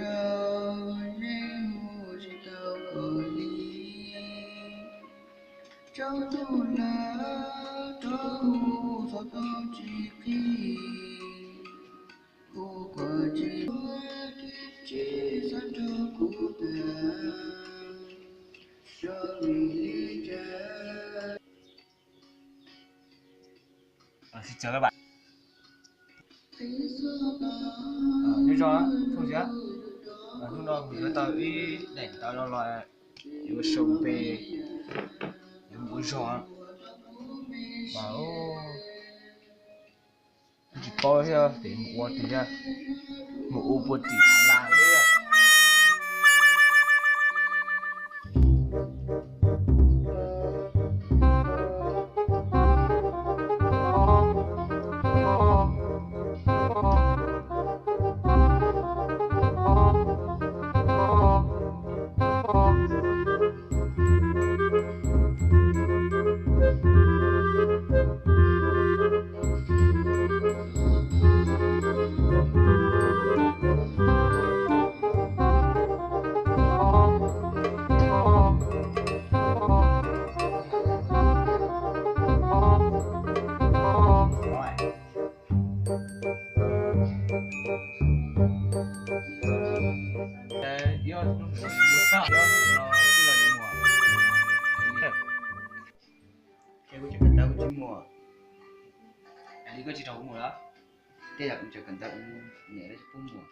Tau, yeej hu tsis tau kom li, tsaus ntuj lawm rov hu xov tooj tsis qhib, hu kom tsis ua kiag tsis xav nrog kuv tham, tso vim li cas. Nyob zoo, hnub no kuv yuav tau ib daim ntawv no los yuav sau npe, yuav mus ua zog mas tsis paub thiab ces mus ua tiag, mus ua puag tim Thaib Laj thiab. Kuv tseem kawm ntawv kuv tsis muaj. Li koj tsis nrog kuv mus los? Tej yam kuv tseem kawm ntawv kuv niam tsis pub mus.